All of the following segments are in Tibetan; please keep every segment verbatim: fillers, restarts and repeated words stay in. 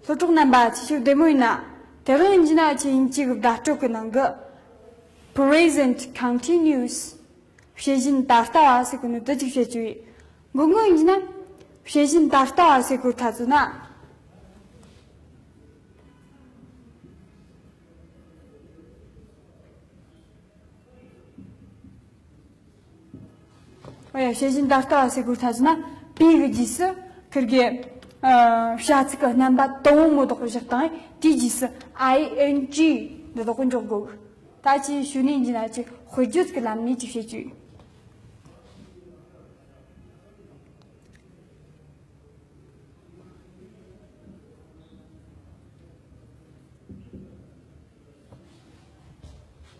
སློབ་གྲོགས་རྣམ་པ་ཚེ་ཤུགས་བདེ་མོ་ཡིན་ན། དེ་རིང་ཡིན་གྱི་ན་ཆེ་ཡིན་གཅིག་གི་བརྡ་སྤྲོད་ཀྱི་ནང་གི་present continuous བྱེད་བཞིན་ད་ལྟ་བ་ཟེར་གོ་ནོ་དེ་གཅིག་བཤད་རྒྱུ་ཡིན། འགོ་འགོ་ཡིན་གྱི་ན་བྱེད་བཞིན་ད་ལྟ་བ་ཟེར་གོ་ཐ་ཚོ་ན། ཨོ་ཡ། བྱེད་བཞིན་ད་ལྟ་བ་ཟེར་དགོས་ཐ་ཚོ་ན་be གི་རྗེས་སུ་ཁིར་གི་ཨ་བྱ་ཚིག་གི་རྣམ་པ་དང་པོ་མོ་དག་པོ་བཞག་སྟངས། དེའི་རྗེས་སུ་ing འདི་དག་པོ་འཇོག་དགོས། ད་ཅི་ཞུ་ནས་འཇི་ན་ཅི་དཔེ་བརྗོད་ཀྱི་ལམ་ནས་ཅི་བྱེད་ཅི།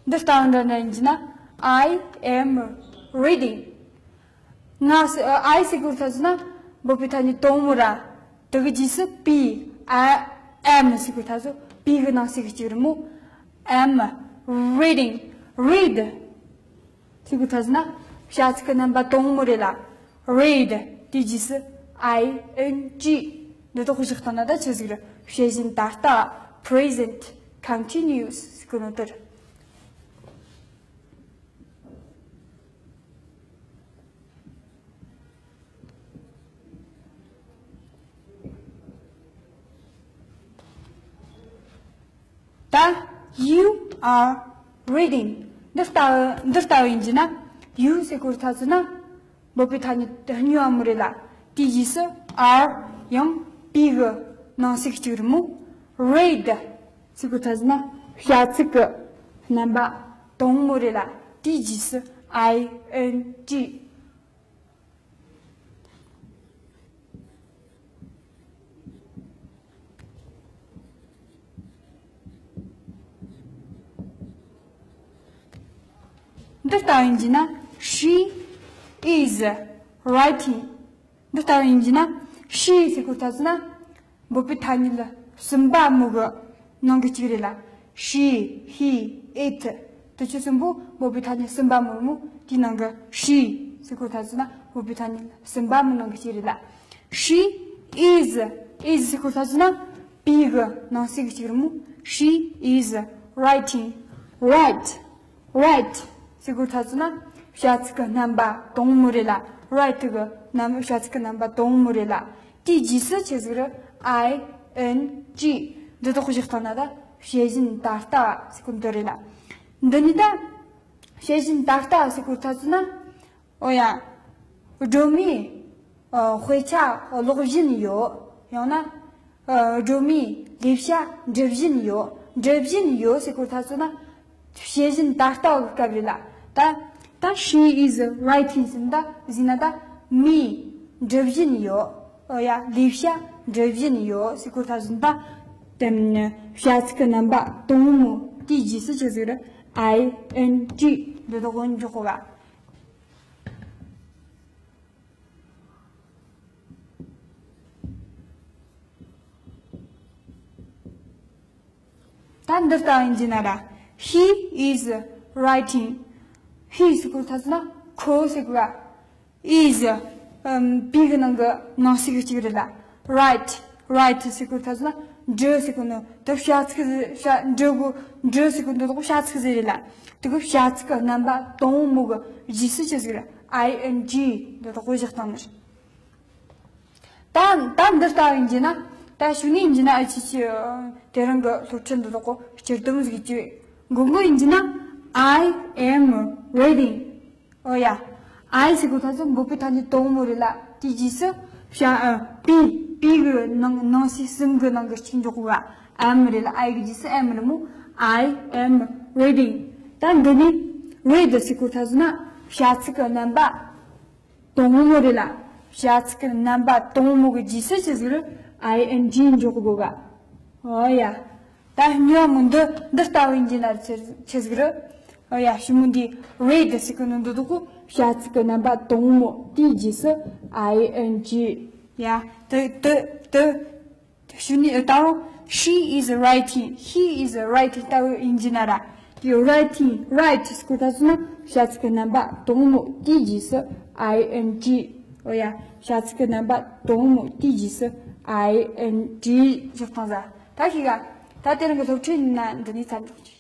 འདི་ལྟ་བུ་འདྲ་འདྲ་ཡིན་གྱི་ན། I am reading. ང་ཟེར་I ཟེར་དགོས་ཐ་ཚོ་ན་འབོད་པའི་ཐ་སྙད་དང་པོ་ར། དེ་གི་རྗེས་སུ་be I am ཟེར་དགོས་ཐ་ཚོ་be གི་ནང་གསེས་གཅིག་རེད་མོ། Am reading. Read ཟེར་དགོས་ཐ་ཚོ་ན་བྱ་ཚིག་གི་རྣམ་པ་དང་པོ་རེད་ལ། Read དེའི་རྗེས་སུ་ing འདི་དག་བཞག་བཏང་ན་ད་ཆི་ཟིག་རེད། བྱེད་བཞིན་ད་ལྟ་present continuous ཟེར་གོ་ནོ་དེ་རེད། ད་you are reading འདི་ལྟ་བུ་འདི་ལྟ་བུ་ཡིན་གྱི་ན། you ཟེར་དགོས་ཐ་ཚོ་ན་འབོད་པའི་ཐ་སྙད་དེ་སྨྱོ་བ་མོ་རེད་ལ། དེའི་རྗེས་སུ་are ཡང་be གི་ནང་གསེས་གཅིག་རེད་མོ། Read ཟེར་དགོས་ཐ་ཚོ་ན་བྱ་ཚིག་གི་རྣམ་པ་དང་པོ་མོ་རེད་ལ། དེའི་རྗེས་སུ་ing འདི་ལྟ་བུ་ཡིན་གྱི་ན། She is writing འདི་ལྟ་བུ་ཡིན་གྱི་ན། She ཟེར་དགོས་ཐ་ཚོ་ན་འབོད་པའི་ཐ་སྙད་ལ་གསུམ་པ་མོ་གི་ནང་གི་གཅིག་རེད་ལ། She, he, it དེ་ཆོ་གསུམ་པོ་འབོད་པའི་ཐ་སྙད་གསུམ་པ་མོ་རེད་མོ། དེའི་ནང་གི་she ཟེར་དགོས་ཐ་ཚོ་ན་འབོད་པའི་ཐ་སྙད་གསུམ་པ་མོ་ནང་གི་གཅིག་རེད་ལ། She is is ཟེར་དགོས་ཐ་ཚོ་ན་be གི་ནང་གསེས་གི་གཅིག་རེད་མོ། She is writing. Write. Write ཟེར་དགོས་ཐ་ཚོ་ན་བྱ་ཚིག་གི་རྣམ་པ་དང་པོ་མོ་རེད་ལ། Write གི་རྣམ་བྱ་ཚིག་གི་རྣམ་པ་དང་པོ་མོ་རེད་ལ། དེའི་རྗེས་སུ་ཆི་ཟིག་རེད། ing འདི་དག་བཞག་བཏང་ན་ད་བྱེད་བཞིན་ད་ལྟ་ཟེར་གོ་འདི་རེད་ལ། འདི་ནི་ད་བྱེད་བཞིན་ད་ལྟ་ཟེར་དགོས་ཐ་ཚོ་ན། ཨོ་ཡ། སྒྲོལ་མས་ཨ་དཔེ་ཆ་ཀློག་བཞིན་ཡོད། ཡང་ན་ཨ་སྒྲོལ་མས་ལས་བྱ་འབྲི་བཞིན་ཡོད། འབྲི་བཞིན་ཡོད་ཟེར་དགོས་ཐ་ཚོ་ན་བྱེད་བཞིན་ད་ལྟ་བ་གི་སྐབས་རེད་ལ། ད་ད་she is writing ཟེར་ན་ད་ཟིན་ན་ད་མས་འབྲི་བཞིན་ཡོད། ཨོ་ཡ། ལས་བྱ་འབྲི་བཞིན་ཡོད་ཟེར་དགོས་ཐ་ཚོ་ན་ད་དེ་ནི་བྱ་ཚིག་གི་རྣམ་པ་དང་པོ་མོ་དེའི་རྗེས་སུ་ཆི་ཟིག་རེད། ing འདི་དག་འཇོག་གོ་ག་ད་འདི་ལྟ་ཡིན་གྱི་ན་ར། He is writing. He ཟེར་དགོས་ཐ་ཚོ་ན་ཁོ་ཟེར་དགོས་is ཨམ་be གི་ནང་གི་ནང་གསེས་གི་གཅིག་རེད་ལ། Write. Write ཟེར་དགོས་ཐ་ཚོ་ན་འབྲི་ཟེར་དགོས་ནོ་དེ་བྱ་ཚིག་ཟེར་བྱ་འབྲི་དགོས། འབྲི་ཟེར་དགོས་འདི་དག་བྱ་ཚིག་ཟེར་རེད་ལ། དེ་གི་བྱ་ཚིག་གི་རྣམ་པ་དང་པོ་མོ་གི་རྗེས་སུ་ཆི་ཟིག་རེད། ing འདི་དག་བཞག་བཏང་ནི་རེད། ད་ད་འདི་ལྟ་བུ་ཡིན་གྱི་ན། ད་ཞུ་ནི་ཡིན་གྱི་ན་ཨ་ཅི་ཅི་དེ་རིང་གི་སློབ་ཁྲིད་འདི་དག་གོ་སྤྱིར་བཏང་ཟིག་གི་བཅོས། འགོ་འགོ་ཡིན་གྱི་ན། I am reading. ཨོ་ཡ། I ཟེར་དགོས་ཐ་ཚོ་འབོད་པའི་ཐ་སྙད་དང་པོ་མོ་རེད་ལ། དེའི་རྗེས་སུ་བྱ་ཨ་be be གི་ནང་ནང་གསེས་གསུམ་གི་ནང་གི་གཅིག་འཇོག་གོ་ག am རེད་ལ། I གི་རྗེས་སུ་am རེད་མོ། I am reading. ད་འདི་ནི་read ཟེར་དགོས་ཐ་ཚོ་ན་བྱ་ཚིག་གི་རྣམ་པ་དང་པོ་མོ་རེད་ལ། བྱ་ཚིག་གི་རྣམ་པ་དང་པོ་མོ་གི་རྗེས་སུ་ཆི་ཟིག་རེད། ing འཇོག་དགོས་ག་ཨོ་ཡ། ད་སྨྱོ་བ་མོ་འདི་འདི་ལྟ་བུ་ཡིན་གྱི་ན་ཆི་ཆི་ཟིག་རེད། ཨོ་ཡ། ཞི་མོ་འདི་read ཟེར་གི་ནི་འདི་འདུག་གོ་བྱ་ཚིག་གི་རྣམ་པ་དང་པོ་མོ་དེའི་རྗེས་སུ་ing ཡ། དེ་དེ་དེ། ཞུ་ནི་ད་རུང་she is writing, he is writing ལྟ་བུ་ཡིན་གྱི་ན་ར། དེ་writing, write ཟེར་གོ་ཐ་ཚོ་ན་བྱ་ཚིག་གི་རྣམ་པ་དང་པོ་མོ་དེའི་རྗེས་སུ་ing ཨོ་ཡ། བྱ་ཚིག་གི་རྣམ་པ་དང་པོ་དེའི་རྗེས་སུ་I N G ཞིག་གཏོང་ཟ། ད་ཤེས་ག་ད་དེ་རིང་གི་སློབ་ཁྲིད་ནི་འདི་ནས་མཚམས་འཇོག་རྒྱུ།